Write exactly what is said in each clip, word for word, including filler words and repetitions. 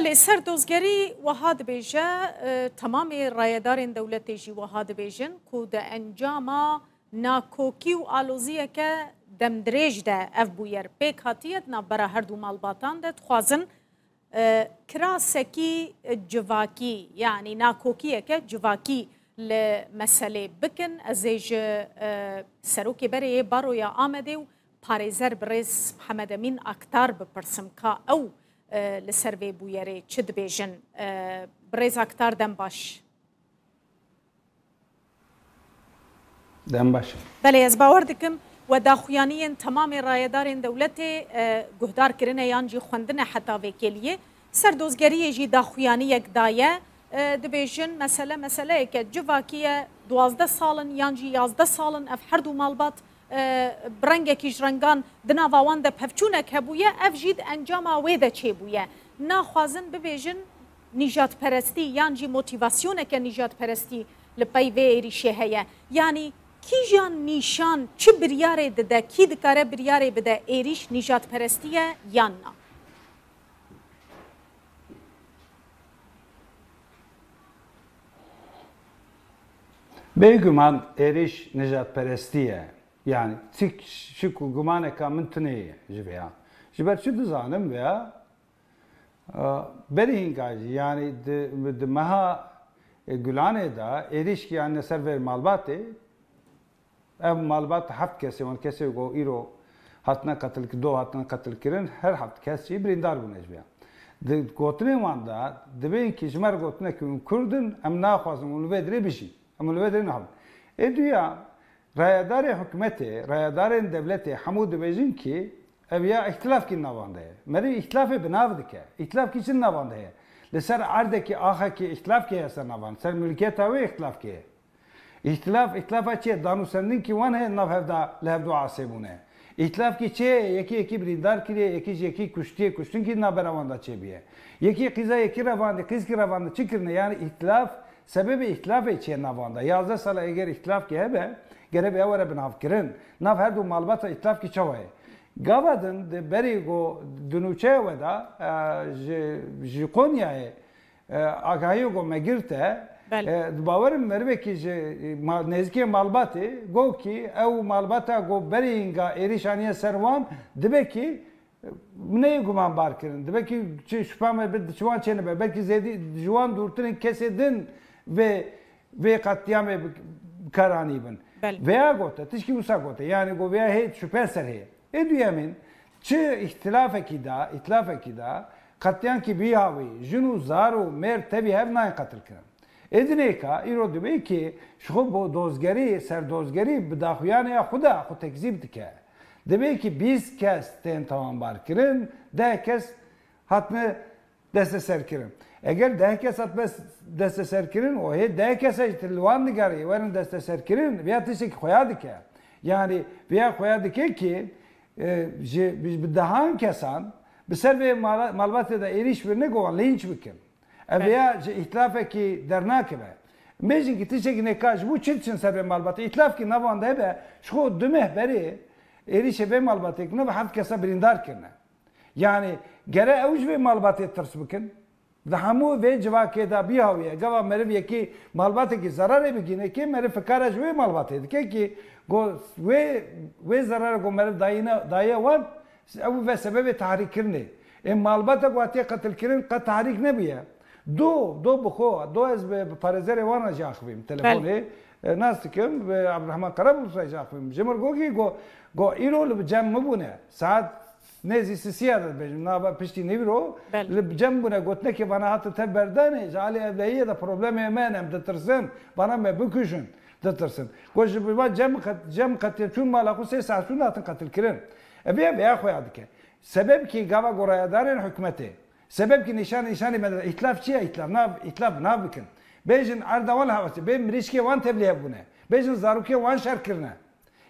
Belê, Ser Dozgerî wiha dibêje, e, temamê rayedarên dewletê jî wiha dibêjin ku di encama nakokî û aloziyeke demdirêj de ev bûyer pêk hatiye di navbera her du malbatan de, dixwazin, e, kirasekî civakî, yanî nakokiyeke civakî li meselê bikin. Ez ê ji, e, serokê berê yê Baroya Amedê û parêzer birêz Mihemed Emîn Aktar bipirsim ka ew, e, li ser vê bûyerê çi dibêjin. E, birêz Aktar, dem baş. Dem baş. Belê, ez bawer dikim we daxuyaniyên temamê rayedarên dewletê, e, guhdar kirine yan jî xwendine heta vê kêliyê. Ser Dozgeriyê jî daxuyaniyek daye. E, dibêjin mesele meseleyeke civakî ye, duwazdeh sal in yan jî yazdeh sal in ev her du malbat, e, bi rengekî ji rengan di nava wan de pevçûnek hebûye, ev jî di encama wê de çêbûye. Naxwazin bibêjin nîjadperestî yan jî motîvasyoneke nîjadperestî li pey vê êrîşê heye. Yanî kîjan nîşan, çi biryarê dide, kî dikare biryarê bide êrîş nîjadperestî ye yan na? Bêguman êrîş nijadperestî ye. Yani çi şik û gumaneka min tune ye ji vêya. Ji ber çi dizanim vêya? E, berî hînka jî, yani di, di meha, e, Gulanê de êrîşkî yani ser vê malbatê, ev malbat heft kesê wan, kesê ku îro hatine qetil, do hatine qetilkirin, her heft kes jî birîndar bûne ji vê. Di gotinên wan de dibên ki ji me re gotine ki hûn Kurd in, em naxwazin hûn li vê dirê bijîn. Em li vê dirê nahewin. Ê duya, rayedarê hikûmetê, rayedarên dewletê hemû dibêjin ki ev ya îhtilafkî navan de ye. Meriv îhtilafê bi nav dike. Îhtilafkî çi navan de ye? Li ser erdekî axekî îhtilafkê ye ser navan. Ser milkiyeta wê îhtilafkê ye. Îhtilaf, îhtilafa çi ye? Danûsendin ki wan heye nav hevda, li hevdu asê bûne. Îhtilaf ki çi ye? Yekî yekî birîndar kiriye, yekî ji yekî kuştiye, kuştin ki nabera wan de çêbûye. Yekî qîza yekî revandî, qîz ki revandî çi kirine? Yani îhtilaf, sebebê îhtilafê çi ye nav wan de? Yazdeh sala eger îhtilaf ki hebe, gere vêya were binavkirin. Nav her du malbata îhtilaf ki çawa ye? Gava din di berî ku di nûçeya we de, e, ji, ji Konyayê, e, agahiyê ku me girte, Belê. e, di bawerim merivekî ji, e, ma-, nêzikê malbatê, got ki ew malbata ku berî hînga êrîş aniye ser wan, dibe ki, e, neyê gumanbar kirin. Dibe ki çi şüpha me bi, ji wan çênibe. Belkî zêdî ji wan dûrtirên kesê din vê, vê qetliyamê bi, bi kar anîbin. Belê. Vêya gote, tişkî wisa gote. Yani ku vêya hê şüphe ser hê. Ê duyemîn, çi îhtilafekî de, îhtilafekî de, qetliyan ki bî hawî, jin û zar û mêr tevî hev nayên qetilkirin. Ê dinêka, îro dibê ki ji xwe bo dozgerî, serdozgerî bi daxuyanê ya xwe de xwe tekzîb dike. Dibê ki bîst kes tên tawanbarkirin, deh kes hatine desteserkirin. Eger deh kes hatine desteserkirin, o hê deh kes jî li wan nigarî werin desteserkirin, vêya tiştekî xuya dike. Yani vêya xuya dike ki, e, ji, bi, bi dehan kesan bi ser vê mala-, malbatê de êrîş birine ku wan lynç bikin. Ev Evet. vêya ji îhtilafekî dernakeve. Bêjin ki tiştekî nêka ji bo çi diçin ser vê malbatê? Îhtilafkî nav wan de hebe, ji xwe du meh berê êrîşê vê malbatê kirine ve heft kesa birîndar kirine. Yani gere ew ji vê malbatê tirs bikin. Di hemû vê civakê de bîhawiye. Gava meriv yekî malbatekî zerarê bigîne ki meriv fikara ji wê malbatê dike ki go wê, wê zerarê ku meriv dayine, daye wan, ew ve sebebê tahrîkkirinê. Ê malbata ku hatiye qetilkirin qet tahrîk nebûye. Do, do bi xwe, do ez bi, bi parêzerê wan re jî axivîm telefonê. Belê. E, nas dikim, bi Abdurrahman Karabulus re jî axivîm. Ji mir go ki go, go îro li cem min bûne. Saet nêzî sisiya de dibêjim, nava piştî nîvro Belê. li cem bûne, gotinekê vana hatin tev berdanê, ji alî ewlehiyê de problemê me ne, em ditirsin, vana me bikujin, ditirsin. Got ji bi van cem qet-, cem qetiye çûn mala xwe sê saet çûn hatin qetilkirin. Ev ê vêya xwe ya dike. Sebeb ki gava gorayadarên hikûmetê, sebeb ki nîşan nîşanî me de, îhtilaf çi ye îhtilaf? Nav, îhtilaf nav bikin. Bêjin erda wan li hewasê, bê mirîşkê wan tevlî hev bûne. Bêjin zarokê wan şer kirine.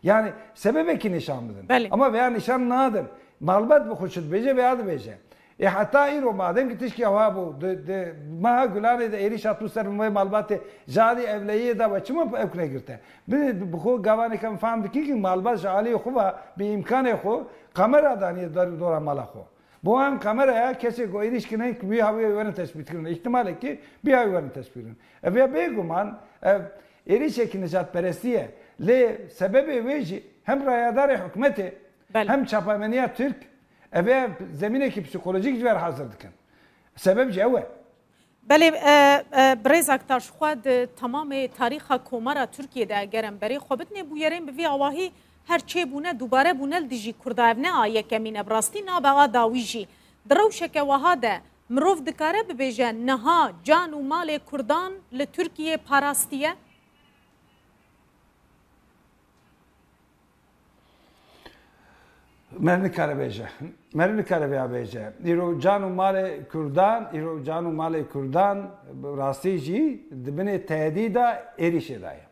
Yani sebebekî nîşan bidin. Belê. Ama veya nîşan nadin. Malbat bi xwe çi dibêje veya dibêje. E heta îro madem ki tişkî ewa bû, di, di meha Gulanê de êrîş hatû ser vê malbatê, ji alî ewlehiyê de we çima ew negirte? Bi, bi xwe gavanê ke em fam dikin ki malbat ji alî xwe ve bi îmkanê xwe kamera daniye dor-, dora mala xwe. Bo em kameraya kesê ku êrîş kirine, wî hawî werin tespît kirin. Îhtimalekî bî hawî werin tespît kirin. Ev ya bêguman, ev êrîşekî nijadperestî ye. Lê sebebê wê jî hem rayedarê hikûmetê, Belê. hem çapemeniya Tirk, ev ya zemînekî psîkolojîk ji ver hazir dikin. Sebeb jî ew e. Belê, e, e, birêz Aktar, ji xwe di temamê tarîxa Komara Tirkiyê de eger em berê xwe bidinê, bûyerên bi vî awahî her çê bûne, dubare bûne li dijî Kurda. Ev ne a yekemîn e, bi rastî nabe a dawî jî. Di rewşeke wiha de mirov dikare bibêje niha can û malê Kurdan li Tirkiyê parastiye? Mer nikare bêje. Mer nikare vêya bêje. Îro can û malê Kurdan, îro can û malê Kurdan, rastî jî di binê tehdîda êrîşê de ye.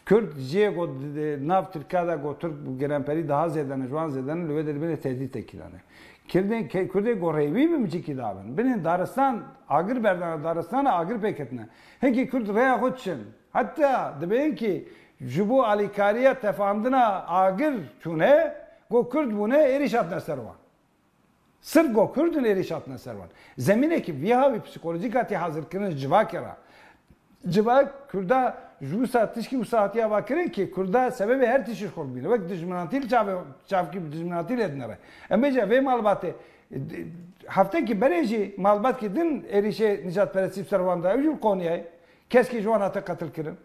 Kurd jiyê ku di, di nav Tirkiya de ku Tirk û girenperî daha zêde ne, ji wan zêde ne, li wê de di binê tehdîtekî de ne. Kirdên, ke-, Kurdê ku rêwî bi micikî dabin. Binên daristan, agir berdane daristana, agir pê ketine. Hinkî Kurd rêya xwe diçin. Heta dibên ki ji bo alîkariya tefandina agir çûne, go Kurd bûne, êrîş hatine ser wan. Sirf go Kurd in êrîş hatine ser wan. Zemînekî vî hawî psîkolojîk hatî hazirkirin ji civakê re. Civak Kurda ji wisa tişkî wisa hatiye avakirin ki Kurda sebebê her tiştî ji xwe bibîne. Wek dijminatî li çavê, çavkî bi dijminatî lê dinere. Em bêje vê malbatê, heftekî berê jî malbatkî din êrîşê nijadperestî bi ser wan de. Ew jî li Qonyayê. Keskî ji wan hate qetilkirin.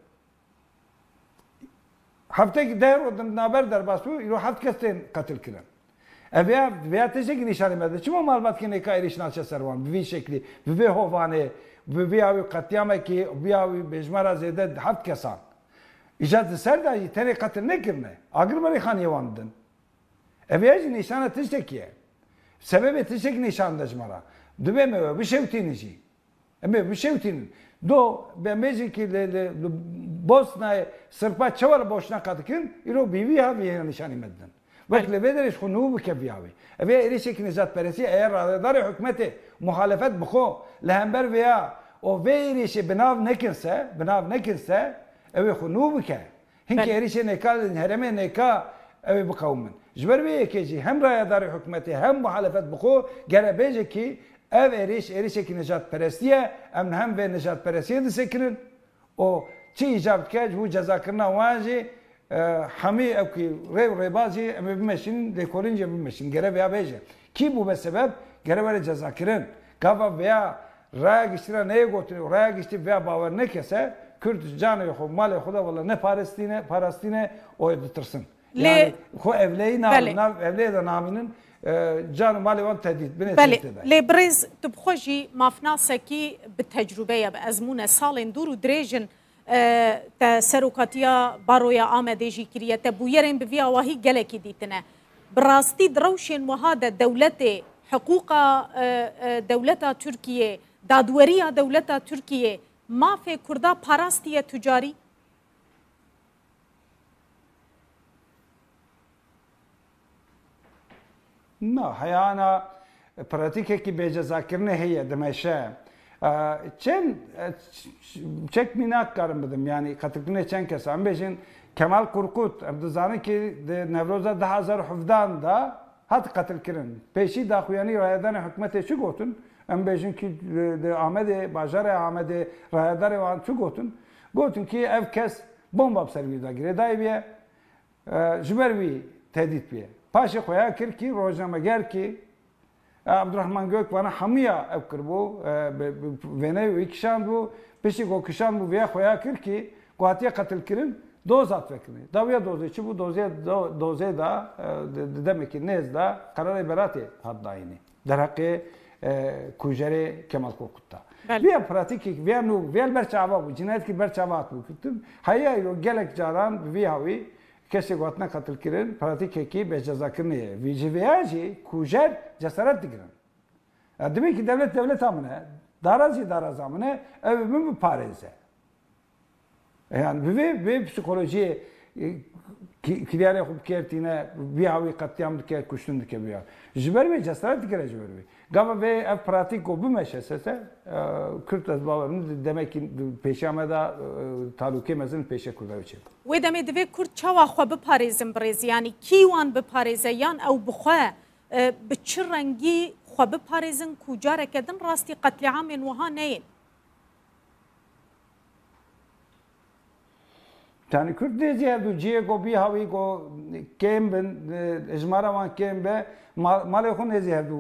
Heftekî deh roj din naber derbas bû, îro heft kes tên qetilkirin. Ev ya, vêya tiştekî nîşanî me dide. Çima malbatkî nêka êrîş naçe ser wan? Bi vî şeklî, bi vê hovanê, bi vê awî qetlîyamekî, vê awî bêjmara zêde heft kesan. Îca di ser de jî tenê qetil nekirine. Agir berê xaniyê wan didin. Ev ya jî nîşana tiştekî ye. Sebebê tiştekî nîşan de ji me re. Divê me we bişewtînin jî. Em ê bişewtînin. Do, be mêjekî li, li, li Bosnayê Sirpa çawa li boşna qetilkirin, îro bi vî hawî hêna nîşanî me didin. Wek Belê. li vê derê ji xwe nû bike vî hawî. Ev ê êrîşekî nijadperestî ye, eger rayedarê hikûmetê muhalefet bi xwe li hember vêya û vê êrîşê bi nav nekin se, bi nav nekin se, ew ê xwe nû bike. Hinkî Belê. êrîşê nêka, herêmê nêka ew ê biqewimin. Ji ber vê yekê jî hem rayedarê hikûmetê hem muhalefet bi xwe gere bêje ki ev êrîş, êrîşekî nijadperestî ye, em li hem vê nijadperestiyê disekinin û çi îcab dike ji bo cezakirina wan jî, e, hemî ew ki rê û rêbaz jî em ê bimeşînin, lêkolîn jî bimeşînin. Gere vêya bêje. Kî bûbe sebeb, gere were cezakirin. Gava vêya raya giştî re neyê gotin û raya giştî vêya bawer neke se, Kurd canê xwe, malê xwe de wele ne parastîne, parastîne, û ditirsin. Lê Yani xwe evleyî nav, Belê. nav, evleyê de namînin, e, can û malê wan tehdît, binê Belê. tehdîtê de. Lê birêz, tu bi xwe jî mafnasekî bi tecrûbe ye, bi ezmûne, salên dûr û dirêj in, e, te serokatiya Baroya Amedê jî kiriye, te bûyerên bi vî awahî gelekî dîtine. Bi rastî di rewşên wiha de dewletê, hiqûqa, e, e, dewleta Tirkiyê, dadweriya dewleta Tirkiyê mafê Kurda parastiye tu carî? Na, heyana pratîkekî bêcezakirinê heye, dimeşe. E, çend, e, ç-, ç-, çek mînak karim bidim, yanî qetilkirinê çend kes. Em bêjin Kemal Kurkut, em dizanin ki di Newroza du hazar û hevdehan de hat qetilkirin. Pêşî daxuyanî rayedanê hikûmetê çi gotin? Em bêjin ki di, di Amedê, bajarê Amedê rayedarê wan çi gotin? Gotin ki ev kes bomba bi ser wî de girêdayî bûye. E, ji ber wî tehdît bûye. Paşê xuya kir kî rojnameger kî, e, Abdurrahman Gök vana hemûya ew kiribû, e, bi, bi, vêneyê wî kişandibû, piştî ku kişandibû vêya xuya kir kî, ku hatiye qetilkirin, doz hat vekirinê. Dawiya dozê çi bû? Dozê, do-, dozê de, e, di, di demekî nêz de qerarê beratê hat dayînê. Derheqê, e, kujerê Kemal Korkut de. Belê. Vêya pratîkek, vêya nû, vêya li ber çava bû, cînayetke ber çava hatibû kirin. Heya îro gelek caran bi vî hawî kesê ku hatine qetilkirin, pratîkekî bêcezakirinê ye. Vî ji vêya jî kujer cesaret digirin. Ya, divê ki dewlet dewleta min e, daraz jî daraza min e, ew ê min biparêze. E, yani bi vê, vê psîkolojiyê, e, ki-, kiryarê xwe bikêr tîne, vî hawî qetlîam dike, kuştin dike vîya. Ji ber vê cesaret digire ji ber vê. Gava vê ev pratîk ku bimeşe sese, e, Kurd ez bawer min demekî pêşiya me de, e, talûkê mezin pêşiya Kurda wê çêbû. Wê demê divê Kurd çawa xwe biparêzin birêz? Yanî kî wan biparêze yan ew bi xwe E, bi çi rengî xwe biparêzin ku careke din rastî qetlîamên wiha neyên? Yani Kurd nêzî hevdû ciyê ku bî hawî ku kêm bin, e, jimara wan kêm be, ma-, malê xwe nêzî hevdû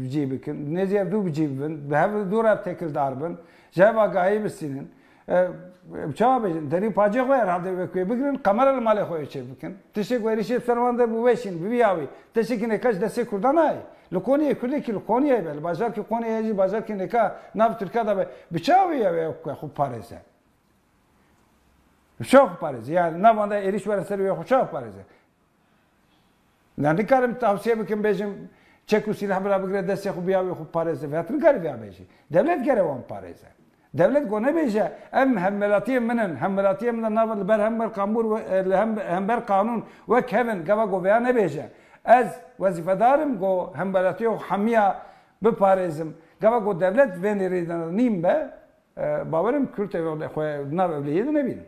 cî bikin, nêzî hevdû bi cî bibin, bi hev dû re têkildar bin, ji hev agahî bistînin. E, çawa bêjin? Derî pacê xwe herhalde wek wê bigirin, qemera li malê xwe çê bikin. Tiştek werî şê ser wan de bi wê şîn, bi vî hawî. Tiştekî nêka ji destê Kurdan nayê. Li Konyayê Kurdekî li Konyayê be, li bajarkî Konyayê jî bajarkî nêka nav Tirkiya de be. Bi çawa wê ya wê xwe parêze? Bi çawa xwe parêze? Yani navan de êrîş were ser wê xwe çawa parêze? Yani nikarim tavsiye bikim bêjim çek û sîleh bila bigire destê xwe biya wê xwe parêze. Vêya tu nikarî vêya bêjî. Dewlet gere wan parêze. Dewlet go nebêje, em hemwelatiyê min in, hemwelatiyê min de nava li ber hember qanûn we, e, li hem, hember qanûn wek hev in, gava go vêya nebêje. Ez wezîfedar im go hemwelatiyê xwe hemiya biparêzim. Gava go dewlet vê nêrê de nîm be, e, bawerim Kurd ev xwe di nav ewlehiyê de nebînin.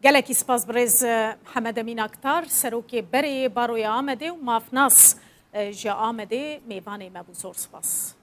Gelekî spas birêz, e, Hemed Emîn Aktar, serokê berê Baroya Amedê û mafnas, e, ji Amedê mêvanê me bû. Zor spas.